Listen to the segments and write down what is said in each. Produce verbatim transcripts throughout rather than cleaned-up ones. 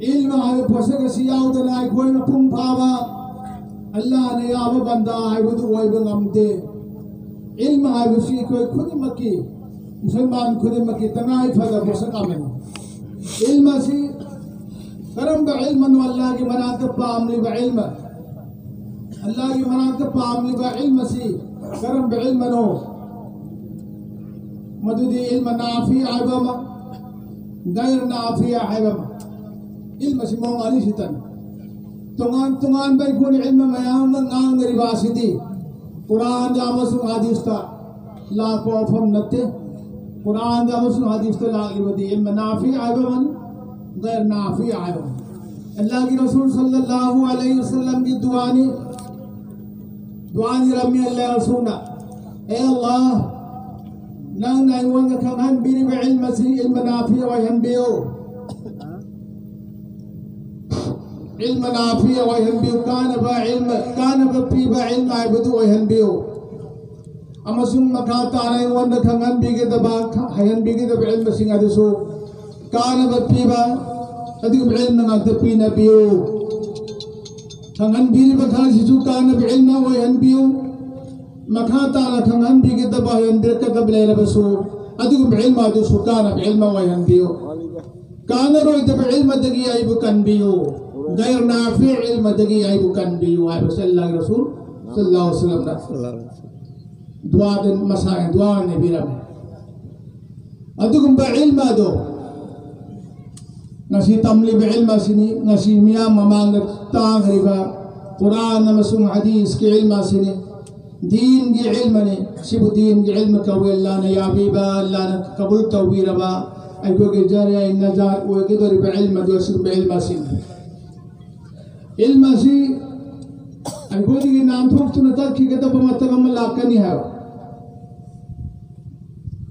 ꯏꯜꯃ ꯍꯥꯏꯕ ꯄꯣꯠꯁꯛ ꯑꯁꯤ ꯌꯥꯎꯗꯅ ꯑꯩꯈꯣꯏ ꯃꯄꯨꯡ ꯐꯥꯕ ꯑꯜꯂꯥꯍꯅ ꯌꯥꯕ ꯕꯟꯗꯥ ꯍꯥꯏꯕꯗꯨ ꯑꯣꯏꯕ ꯉꯝꯗꯦ꯫ ꯏꯜꯃ ꯍꯥꯏꯕꯁꯤ ꯑꯩꯈꯣꯏ ꯈꯨꯗꯤꯡꯃꯛꯀꯤ, ꯃꯨꯁꯜꯃꯥꯟ ꯈꯨꯗꯤꯡꯃꯛꯀꯤ ꯇꯉꯥꯏ ꯐꯗꯕ ꯄꯣꯠꯁꯛ ꯑꯃꯅꯤ꯫ ꯏꯜꯃ ꯑꯁꯤ ꯀꯔꯝꯕ ꯏꯜꯃꯅꯣ? ꯑꯜꯂꯥꯍꯒꯤ ꯃꯅꯥꯛꯇ ꯄꯥꯝꯂꯤꯕ ꯏꯜꯃ, ꯑꯜꯂꯥꯍꯒꯤ ꯃꯅꯥꯛꯇ ꯄꯥꯝꯂꯤꯕ ꯏꯜꯃ ꯑꯁꯤ ꯀꯔꯝꯕ ꯏꯜꯃꯅꯣ? ꯃꯗꯨꯗꯤ ꯏꯜꯃ ꯅꯥꯐꯤ ꯍꯥꯏꯕ ꯑꯃ, ꯒꯩꯔ ꯅꯥꯐꯤ ꯍꯥꯏꯕ ꯑꯃ꯫ ꯏꯜꯃ ꯑꯁꯤ ꯃꯑꯣꯡ ꯑꯅꯤ ꯁꯤꯇꯅꯤ꯫ ꯇꯣꯉꯥꯟ ꯇꯣꯉꯥꯟꯕ ꯑꯩꯈꯣꯏꯅ ꯏꯜꯃ ꯃꯌꯥꯝ ꯑꯃ ꯉꯥꯡꯅꯔꯤꯕ ꯑꯁꯤꯗꯤ ꯀꯨꯔꯥꯟꯗ ꯑꯃꯁꯨꯡ ꯍꯗꯤꯁꯇ ꯂꯥꯛꯄ ꯋꯥꯐꯝ ꯅꯠꯇꯦ꯫ ꯀꯨꯔꯥꯟꯗ ꯑꯃꯁꯨꯡ ꯍꯗꯤꯁꯇ ꯂꯥꯛꯂꯤꯕꯗꯤ ꯏꯜꯃ ꯅꯥꯐꯤ ꯍꯥꯏꯕ ꯑꯃꯅꯤ, ꯒꯩꯔ ꯅꯥꯐꯤ ꯍꯥꯏꯕ ꯑꯃꯅꯤ꯫ ꯑꯜꯂꯥꯍꯒꯤ ꯔꯁꯨꯜ ꯁꯜꯂꯜꯂꯥꯍꯨ ꯑꯂꯩꯍꯤ ꯋꯁꯜꯂꯝꯒꯤ ꯗꯨꯋꯥꯅꯤ꯫ ꯗꯨꯋꯥꯅꯤ ꯔꯝꯃꯤ ꯑꯜꯂꯥꯍ ꯔꯁꯨꯜꯅ, "ꯑꯦ ꯑꯜꯂꯥꯍ, ꯅꯪꯅ ꯑꯩꯉꯣꯟꯗ ꯈꯪꯍꯟꯕꯤꯔꯤꯕ ꯏꯜꯃ ꯑꯁꯤ ꯏꯜꯃ ꯅꯥꯐꯤ ꯑꯣꯏꯍꯟꯕꯤꯌꯨ꯫ ꯏꯜꯃ ꯅꯥꯐꯤ ꯑꯣꯏꯍꯟꯕꯤꯌꯨ, ꯀꯥꯟꯅꯕ ꯏꯜꯃ, ꯀꯥꯟꯅꯕ ꯄꯤꯕ ꯏꯜꯃ ꯍꯥꯏꯕꯗꯨ ꯑꯣꯏꯍꯟꯕꯤꯌꯨ꯫ ꯑꯃꯁꯨꯡ ꯃꯈꯥ ꯇꯥꯅ ꯑꯩꯉꯣꯟꯗ ꯈꯪꯍꯟꯕꯤꯒꯗꯕ, ꯍꯩꯍꯟꯕꯤꯒꯗꯕ ꯏꯜꯃꯁꯤꯡ ꯑꯗꯨꯁꯨ ꯀꯥꯟꯅꯕ ꯄꯤꯕ ꯑꯗꯨꯒꯨꯝꯕ ꯏꯜꯃ ꯉꯥꯛꯇ ꯄꯤꯅꯕꯤꯌꯨ꯫ ꯈꯪꯍꯟꯕꯤꯔꯤꯕ ꯈꯔꯁꯤꯁꯨ ꯀꯥꯟꯅꯕ ꯏꯜꯃ ꯑꯣꯏꯍꯟꯕꯤꯌꯨ꯫ ꯃꯈꯥ ꯇꯥꯅ ꯈꯪꯍꯟꯕꯤꯒꯗꯕ, ꯍꯩꯍꯟꯕꯤꯔꯛꯀꯗꯕ ꯂꯩꯔꯕꯁꯨ ꯑꯗꯨꯒꯨꯝꯕ ꯏꯜꯃ ꯑꯗꯨꯁꯨ ꯀꯥꯟꯅꯕ ꯏꯜꯃ ꯑꯣꯏꯍꯟꯕꯤꯌꯨ꯫ ꯀꯥꯟꯅꯔꯣꯏꯗꯕ ꯏꯜꯃꯗꯒꯤ ꯑꯩꯕꯨ ꯀꯟꯕꯤꯌꯨ, ꯒꯩꯔ ꯅꯥꯐꯤ ꯏꯜꯃꯗꯒꯤ ꯑꯩꯕꯨ ꯀꯟꯕꯤꯌꯨ" ꯍꯥꯏꯕꯁꯦ ꯑꯜꯂꯥꯍꯒꯤ ꯔꯁꯨꯜ ꯁꯜꯂꯜꯂꯥꯍꯨ ꯑꯂꯩꯍꯤ ꯋꯁꯜꯂꯝꯅ ꯗꯨꯋꯥꯗ, ꯃꯁꯥꯒꯤ ꯗꯨꯋꯥ ꯑꯣꯏꯅ ꯄꯤꯔꯝꯃꯤ꯫ ꯑꯗꯨꯒꯨꯝꯕ ꯏꯜꯃ ꯑꯗꯣ ꯉꯁꯤ ꯇꯝꯂꯤꯕ ꯏꯜꯃ ꯑꯁꯤꯅꯤ꯫ ꯉꯁꯤ ꯃꯤꯌꯥꯝ ꯃꯃꯥꯡꯗ ꯇꯥꯈ꯭ꯔꯤꯕ ꯀꯨꯔꯥꯟ ꯑꯃꯁꯨꯡ ꯍꯗꯤꯁꯀꯤ ꯏꯜꯃ ꯑꯁꯤꯅꯤ꯫ ꯗꯤꯟꯒꯤ ꯏꯜꯃꯅꯤ꯫ ꯁꯤꯕꯨ ꯗꯤꯟꯒꯤ ꯏꯜꯃ ꯀꯧꯏ꯫ ꯑꯜꯂꯥꯍꯅ ꯌꯥꯕꯤꯕ, ꯑꯜꯂꯥꯍꯅ ꯀꯕꯨꯜ ꯇꯧꯕꯤꯔꯕ, ꯑꯩꯈꯣꯏꯒꯤ ꯖꯔꯤꯌꯥ ꯅꯖꯥꯠ ꯑꯣꯏꯒꯗꯧꯔꯤꯕ ꯏꯜꯃ ꯑꯗꯨ ꯑꯁꯤꯒꯨꯝꯕ ꯏꯜꯃ ꯑꯁꯤꯅꯤ꯫ ꯏꯜꯃ ꯑꯁꯤ ꯑꯩꯈꯣꯏꯗꯒꯤ ꯅꯥꯟꯊꯣꯛꯇꯨꯅ ꯆꯠꯈꯤꯒꯗꯕ ꯃꯇꯝ ꯑꯃ ꯂꯥꯛꯀꯅꯤ ꯍꯥꯏꯕ꯫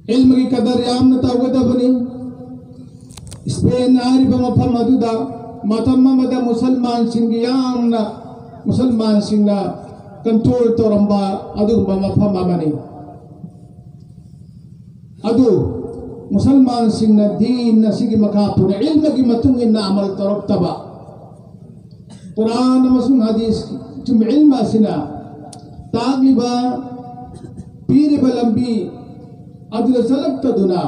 ꯏꯜꯃꯒꯤ ꯀꯗꯔ ꯌꯥꯝꯅ ꯇꯧꯒꯗꯕꯅꯤ꯫ ꯏꯁꯄꯦꯟ ꯍꯥꯏꯔꯤꯕ ꯃꯐꯝ ꯑꯗꯨꯗ ꯃꯇꯝ ꯑꯃꯗ ꯃꯨꯁꯜꯃꯥꯟꯁꯤꯡꯒꯤ ꯌꯥꯝꯅ, ꯃꯨꯁꯜꯃꯥꯟꯁꯤꯡꯅ ꯀꯟꯇ꯭ꯔꯣꯜ ꯇꯧꯔꯝꯕ ꯑꯗꯨꯒꯨꯝꯕ ꯃꯐꯝ ꯑꯃꯅꯤ꯫ ꯑꯗꯨ ꯃꯨꯁꯜꯃꯥꯟꯁꯤꯡꯅ ꯗꯤꯟ ꯑꯁꯤꯒꯤ ꯃꯈꯥ ꯄꯣꯟꯅ ꯏꯜꯃꯒꯤ ꯃꯇꯨꯡ ꯏꯟꯅ ꯑꯃꯜ ꯇꯧꯔꯛꯇꯕ, ꯀꯨꯔꯥꯟ ꯑꯃꯁꯨꯡ ꯍꯗꯤꯁ ꯆꯨꯝꯕ ꯏꯜꯃ ꯑꯁꯤꯅ ꯇꯥꯛꯂꯤꯕ, ꯄꯤꯔꯤꯕ ꯂꯝꯕꯤ ꯑꯗꯨꯗ ꯆꯠꯂꯛꯇꯗꯨꯅ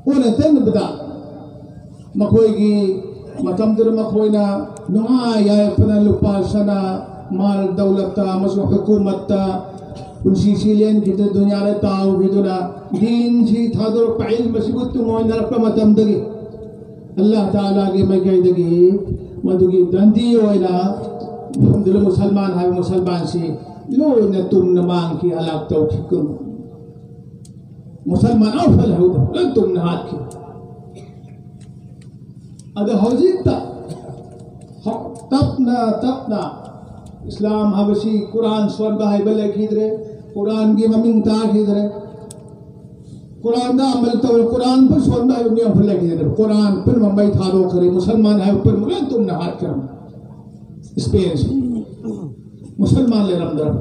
ꯑꯣꯟꯅ ꯇꯩꯅꯕꯗ ꯃꯈꯣꯏꯒꯤ ꯃꯇꯝꯗꯨꯗ ꯃꯈꯣꯏꯅ ꯅꯨꯡꯉꯥꯏ ꯌꯥꯏꯐꯅ ꯂꯨꯄꯥ ꯁꯅꯥ, ꯃꯥꯜ ꯗꯧꯂꯠꯇ ꯑꯃꯁꯨꯡ ꯍꯨꯀꯨꯃꯠꯇ ꯄꯨꯟꯁꯤꯁꯤ ꯂꯦꯟꯈꯤꯗꯨꯅ, ꯗꯨꯅꯤꯌꯥꯗ ꯇꯥꯎꯈꯤꯗꯨꯅ, ꯗꯤꯟꯁꯤ ꯊꯥꯗꯣꯔꯛꯄ, ꯏꯜꯃꯁꯤꯕꯨ ꯇꯨꯡꯑꯣꯏꯅꯔꯛꯄ ꯃꯇꯝꯗꯒꯤ ꯑꯜꯂꯥꯍ ꯇꯥꯂꯥꯒꯤ ꯃꯥꯏꯀꯩꯗꯒꯤ ꯃꯗꯨꯒꯤ ꯗꯟꯗꯤ ꯑꯣꯏꯅ ꯃꯐꯝꯗꯨꯗ ꯃꯨꯁꯜꯃꯥꯟ ꯍꯥꯏꯕ ꯃꯨꯁꯜꯃꯥꯟꯁꯤ ꯂꯣꯏꯅ ꯇꯨꯝꯅ ꯃꯥꯡꯈꯤ, ꯍꯂꯥꯛ ꯇꯧꯈꯤ꯫ ꯃꯨꯁꯜꯃꯥꯟ ꯑꯃꯐꯥꯎ ꯂꯩꯍꯧꯗꯕ, ꯂꯣꯏ ꯇꯨꯝꯅ ꯍꯥꯠꯈꯤ꯫ ꯑꯗꯣ ꯍꯧꯖꯤꯛꯇ ꯍ-, ꯇꯞꯅ ꯇꯞꯅ ꯏꯁꯂꯥꯝ ꯍꯥꯏꯕꯁꯤ ꯀꯨꯔꯥꯟ ꯁꯣꯟꯕ ꯍꯩꯕ ꯂꯩꯈꯤꯗ꯭ꯔꯦ, ꯀꯨꯔꯥꯟꯒꯤ ꯃꯃꯤꯡ ꯇꯥꯈꯤꯗ꯭ꯔꯦ꯫ ꯀꯨꯔꯥꯟꯗ ꯑꯃꯜ ꯇꯧꯔꯦ, ꯀꯨꯔꯥꯟꯕꯨ ꯁꯣꯟꯕ ꯍꯩꯕ ꯃꯤ ꯑꯃꯐꯥꯎ ꯂꯩꯈꯤꯗ꯭ꯔꯦ꯫ ꯀꯨꯔꯥꯟ ꯄꯨꯝꯅꯃꯛ ꯃꯩ ꯊꯥꯗꯣꯛꯈ꯭ꯔꯦ, ꯃꯨꯁꯜꯃꯥꯟ ꯍꯥꯏꯕ ꯄꯨꯝꯅꯃꯛ ꯂꯣꯏ ꯇꯨꯝꯅ ꯍꯥꯠꯈ꯭ꯔꯕꯅꯤ꯫ ꯏꯁꯄꯦꯟꯁꯤ ꯃꯨꯁꯜꯃꯥꯟ ꯂꯩꯔꯝꯗ꯭ꯔꯕ꯫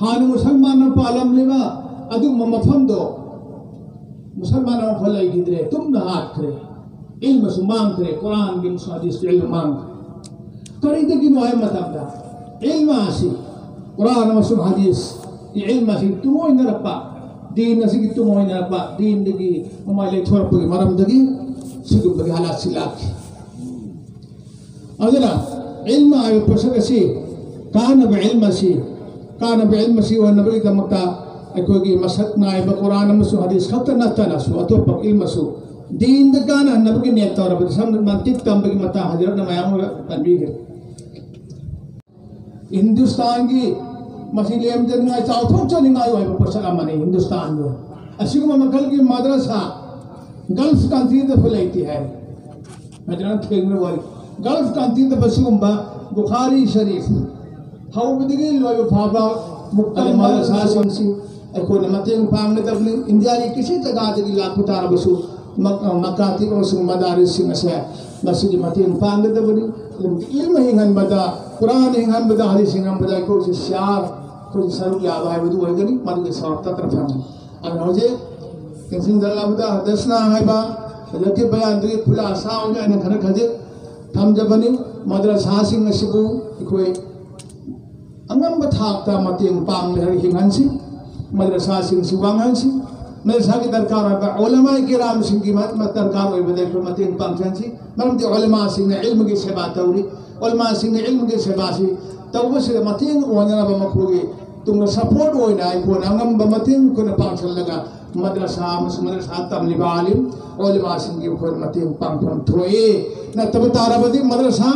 ꯍꯥꯟꯅ ꯃꯨꯁꯜꯃꯥꯟꯅ ꯄꯥꯜꯂꯝꯂꯤꯕ ꯑꯗꯨꯒꯨꯝꯕ ꯃꯐꯝꯗꯣ ꯃꯨꯁꯜꯃꯥꯟ ꯑꯃꯐꯥꯎ ꯂꯩꯈꯤꯗ꯭ꯔꯦ, ꯇꯨꯝꯅ ꯍꯥꯠꯈ꯭ꯔꯦ꯫ ꯏꯜꯃꯁꯨ ꯃꯥꯡꯈ꯭ꯔꯦ, ꯀꯨꯔꯥꯟꯒꯤ ꯑꯃꯁꯨꯡ ꯍꯗꯤꯁꯀꯤ ꯏꯜꯃ ꯃꯥꯡꯈ꯭ꯔꯦ꯫ ꯀꯔꯤꯗꯒꯤꯅꯣ ꯍꯥꯏꯕ ꯃꯇꯝꯗ, ꯏꯜꯃ ꯑꯁꯤ, ꯀꯨꯔꯥꯟ ꯑꯃꯁꯨꯡ ꯍꯗꯤꯁꯀꯤ ꯏꯜꯃ ꯑꯁꯤ ꯇꯨꯡꯑꯣꯏꯅꯔꯛꯄ, ꯗꯤꯟ ꯑꯁꯤꯒꯤ ꯇꯨꯡꯑꯣꯏꯅꯔꯛꯄ, ꯗꯤꯟꯗꯒꯤ ꯃꯃꯥꯏ ꯂꯩꯊꯣꯔꯛꯄꯒꯤ ꯃꯔꯝꯗꯒꯤ ꯁꯤꯒꯨꯝꯕꯒꯤ ꯍꯥꯂꯥꯠꯁꯤ ꯂꯥꯛꯈꯤ꯫ ꯑꯗꯨꯅ ꯏꯜꯃ ꯍꯥꯏꯕ ꯄꯣꯠꯁꯛ ꯑꯁꯤ, ꯀꯥꯟꯅꯕ ꯏꯜꯃ ꯑꯁꯤ, ꯀꯥꯟꯅꯕ ꯏꯜꯃ ꯑꯁꯤ ꯑꯣꯏꯅꯕꯒꯤꯗꯃꯛꯇ ꯑꯩꯈꯣꯏꯒꯤ ꯃꯁꯛ ꯅꯥꯏꯕ ꯀꯨꯔꯥꯟ ꯑꯃꯁꯨꯡ ꯍꯗꯤꯁ ꯈꯛꯇ ꯅꯠꯇꯅꯁꯨ ꯑꯇꯣꯞꯄ ꯏꯜꯃꯁꯨ ꯗꯤꯟꯗ ꯀꯥꯟꯅꯍꯟꯅꯕꯒꯤ ꯅꯦꯠ ꯇꯧꯔꯕꯗꯤ ꯁꯝꯅ ꯃꯟꯇꯤꯛ ꯇꯝꯕꯒꯤ ꯃꯇꯥꯡ ꯍꯥꯏꯖꯔꯛꯅ ꯃꯌꯥꯝ ꯑꯃ ꯄꯟꯕꯤꯈ꯭ꯔꯦ꯫ ꯍꯤꯟꯗꯨꯁꯇꯥꯟꯒꯤ ꯃꯁꯤ ꯂꯦꯝꯖꯅꯤꯡꯉꯥꯏ, ꯆꯥꯎꯊꯣꯛꯆꯅꯤꯡꯉꯥꯏ ꯑꯣꯏꯕ ꯄꯣꯠꯁꯛ ꯑꯃꯅꯤ ꯍꯤꯟꯗꯨꯁꯇꯥꯟꯗꯨ꯫ ꯑꯁꯤꯒꯨꯝꯕ ꯃꯈꯜꯒꯤ ꯃꯗ꯭ꯔꯁꯥ ꯒꯜꯐ ꯀꯟꯇ꯭ꯔꯤꯗꯁꯨ ꯂꯩꯇꯦ ꯍꯥꯏ꯫ ꯐꯖꯅ ꯊꯦꯡꯅ ꯋꯥꯔꯤ꯫ ꯒꯜꯐ ꯀꯟꯇ꯭ꯔꯤꯗ ꯃꯁꯤꯒꯨꯝꯕ ꯕꯨꯈꯥꯔꯤ ꯁꯔꯤꯐ ꯍꯧꯕꯗꯒꯤ ꯂꯣꯏꯕ ꯐꯥꯎꯕ ꯃꯨꯛꯇ ꯃꯗ꯭ꯔꯁꯥꯁꯤꯡꯁꯤ ꯑꯩꯈꯣꯏꯅ ꯃꯇꯦꯡ ꯄꯥꯡꯒꯗꯕꯅꯤ꯫ ꯏꯟꯗꯤꯌꯥꯒꯤ ꯀꯩꯁꯤ ꯖꯒꯥꯗꯒꯤ ꯂꯥꯛꯄ ꯇꯥꯔꯕꯁꯨ ꯃꯛ-, ꯃꯀꯥꯇꯤꯕ ꯑꯃꯁꯨꯡ ꯃꯗꯥꯔꯤꯁꯁꯤꯡ ꯑꯁꯦ ꯃꯁꯤꯒꯤ ꯃꯇꯦꯡ ꯄꯥꯡꯒꯗꯕꯅꯤ꯫ ꯑꯗꯨꯝ ꯏꯜꯃ ꯍꯤꯡꯍꯟꯕꯗ, ꯀꯨꯔꯥꯟ ꯍꯤꯡꯍꯟꯕꯗ, ꯍꯗꯤꯁ ꯍꯤꯡꯍꯟꯕꯗ ꯑꯩꯈꯣꯏꯁꯦ ꯁꯤꯌꯥꯔ, ꯑꯩꯈꯣꯏꯁꯦ ꯁꯔꯨꯛ ꯌꯥꯕ ꯍꯥꯏꯕꯗꯨ ꯑꯣꯏꯒꯅꯤ꯫ ꯃꯗꯨꯒꯤ ꯁꯔꯨꯛꯇ ꯈꯔ ꯐꯪꯒꯅꯤ꯫ ꯑꯗꯨꯅ ꯍꯧꯖꯤꯛ ꯆꯤꯡꯁꯤꯟꯖꯔꯕꯗ ꯍꯗꯁꯅꯥ ꯍꯥꯏꯕ ꯍꯟꯗꯛꯀꯤ ꯕꯌꯥꯟꯗꯨꯒꯤ ꯈꯨꯂꯥꯁꯥ ꯑꯣꯏꯅ ꯑꯩꯅ ꯈꯔ ꯈꯖꯤꯛ ꯊꯝꯖꯕꯅꯤ꯫ ꯃꯗ꯭ꯔꯁꯥꯁꯤꯡ ꯑꯁꯤꯕꯨ ꯑꯩꯈꯣꯏ ꯑꯉꯝꯕ ꯊꯥꯛꯇ ꯃꯇꯦꯡ ꯄꯥꯡꯂꯒ ꯍꯤꯡꯍꯟꯁꯤ꯫ ꯃꯗ꯭ꯔꯁꯥꯁꯤꯡꯁꯤ ꯋꯥꯡꯍꯟꯁꯤ꯫ ꯃꯗ꯭ꯔꯁꯥꯒꯤ ꯗꯔꯀꯥꯔ ꯑꯣꯏꯕ ꯎꯂꯃꯥ ꯀꯤꯔꯥꯝꯁꯤꯡꯒꯤ ꯃ-, ꯃ-, ꯗꯔꯀꯥꯔ ꯑꯣꯏꯕꯗ ꯑꯩꯈꯣꯏ ꯃꯇꯦꯡ ꯄꯥꯡꯁꯤꯟꯁꯤ꯫ ꯃꯔꯝꯗꯤ ꯎꯂꯃꯥꯁꯤꯡꯅ ꯏꯜꯃꯒꯤ ꯁꯦꯕꯥ ꯇꯧꯔꯤ꯫ ꯎꯂꯃꯥꯁꯤꯡꯅ ꯏꯜꯃꯒꯤ ꯁꯦꯕꯥꯁꯤ ꯇꯧꯕꯁꯤꯗ ꯃꯇꯦꯡ ꯑꯣꯏꯅꯅꯕ ꯃꯈꯣꯏꯒꯤ ꯇꯨꯡꯗ ꯁꯄꯣꯔꯠ ꯑꯣꯏꯅ ꯑꯩꯈꯣꯏꯅ ꯑꯉꯝꯕ ꯃꯇꯦꯡ ꯑꯩꯈꯣꯏꯅ ꯄꯥꯡꯁꯤꯜꯂꯒ ꯃꯗ꯭ꯔꯁꯥ ꯑꯃꯁꯨꯡ ꯃꯗ꯭ꯔꯁꯥ ꯇꯝꯂꯤꯕ ꯑꯥꯂꯤꯝ ꯎꯂꯃꯥꯁꯤꯡꯒꯤ ꯑꯩꯈꯣꯏꯅ ꯃꯇꯦꯡ ꯄꯥꯡꯐꯝ ꯊꯣꯛꯏ꯫ ꯅꯠꯇꯕ ꯇꯥꯔꯕꯗꯤ ꯃꯗ꯭ꯔꯁꯥ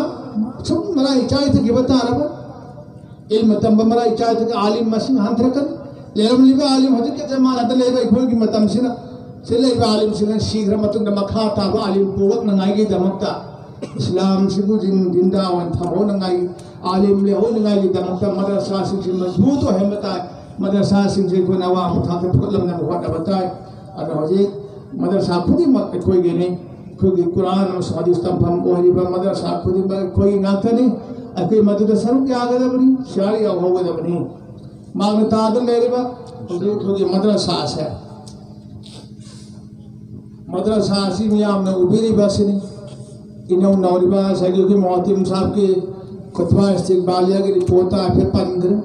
ꯁꯨꯝ ꯃꯔꯥꯏ ꯆꯥꯏꯊꯈꯤꯕ ꯇꯥꯔꯕ, ꯏꯜꯃ ꯇꯝꯕ ꯃꯔꯥꯏ ꯆꯥꯏꯗꯅ ꯑꯥꯂꯤꯝ ꯃꯁꯤꯡ ꯍꯟꯊꯔꯛꯀꯅꯤ꯫ ꯂꯩꯔꯝꯂꯤꯕ ꯑꯥꯂꯤꯝ ꯍꯧꯖꯤꯛꯀꯤ ꯖꯃꯥꯅꯗ ꯂꯩꯕ ꯑꯩꯈꯣꯏꯒꯤ ꯃꯇꯝꯁꯤꯅ ꯁꯤ ꯂꯩꯕ ꯑꯥꯂꯤꯝꯁꯤꯡꯅ ꯁꯤꯈ꯭ꯔ ꯃꯇꯨꯡꯗ ꯃꯈꯥ ꯇꯥꯕ ꯑꯥꯂꯤꯝ ꯄꯣꯛꯂꯛꯅꯉꯥꯏꯒꯤꯗꯃꯛꯇ ꯏꯁꯂꯥꯝꯁꯤꯕꯨ ꯖꯤꯟ-, ꯖꯤꯟꯗꯥ ꯑꯣꯏꯅ ꯊꯝꯍꯧꯅꯉꯥꯏꯒꯤ, ꯑꯥꯂꯤꯝ ꯂꯩꯍꯧꯅꯉꯥꯏꯒꯤꯗꯃꯛꯇ ꯃꯗ꯭ꯔꯁꯥꯁꯤꯡꯁꯤ ꯃꯖꯕꯨꯠ ꯑꯣꯏꯍꯟꯕ ꯇꯥꯏ꯫ ꯃꯗ꯭ꯔꯁꯥꯁꯤꯡꯁꯤ ꯑꯩꯈꯣꯏꯅ ꯑꯋꯥꯡꯕ ꯊꯥꯛꯇ ꯄꯨꯈꯠꯂꯝꯅꯕ ꯍꯣꯠꯅꯕ ꯇꯥꯏ꯫ ꯑꯗꯣ ꯍꯧꯖꯤꯛ ꯃꯗ꯭ꯔꯁꯥ ꯈꯨꯗꯤꯡꯃꯛ ꯑꯩꯈꯣꯏꯒꯤꯅꯤ꯫ ꯑꯩꯈꯣꯏꯒꯤ ꯀꯨꯔꯥꯟ ꯑꯃꯁꯨꯡ ꯍꯗꯤꯁ ꯇꯝꯐꯝ ꯑꯣꯏꯔꯤꯕ ꯃꯗ꯭ꯔꯁꯥ ꯈꯨꯗꯤꯡꯃꯛ ꯑꯩꯈꯣꯏꯒꯤ ꯉꯥꯛꯇꯅꯤ꯫ ꯑꯩꯈꯣꯏ ꯃꯗꯨꯗ ꯁꯔꯨꯛ ꯌꯥꯒꯗꯕꯅꯤ, ꯁꯤꯌꯥꯔ ꯌꯥꯎꯍꯧꯒꯗꯕꯅꯤ꯫ ꯃꯥꯡꯅ ꯇꯥꯗꯨꯅ ꯂꯩꯔꯤꯕ ꯍꯧꯖꯤꯛ ꯑꯩꯈꯣꯏꯒꯤ ꯃꯗ꯭ꯔꯁꯥꯁꯦ, ꯃꯗ꯭ꯔꯁꯥ ꯑꯁꯤ ꯃꯤꯌꯥꯝꯅ ꯎꯕꯤꯔꯤꯕ ꯑꯁꯤꯅꯤ꯫ ꯏꯅꯧ ꯅꯧꯔꯤꯕ ꯉꯁꯥꯏꯒꯤ ꯑꯩꯈꯣꯏ ꯃꯣꯍꯇꯤꯝ ꯁꯥꯍꯕꯀꯤ ꯈꯨꯠꯕꯥ ꯏꯁꯇꯤꯛꯕꯥꯂꯤꯌꯥꯒꯤ ꯔꯤꯄꯣꯔꯠꯇ ꯍꯥꯏꯐꯦꯠ ꯄꯟꯈ꯭ꯔꯦ꯫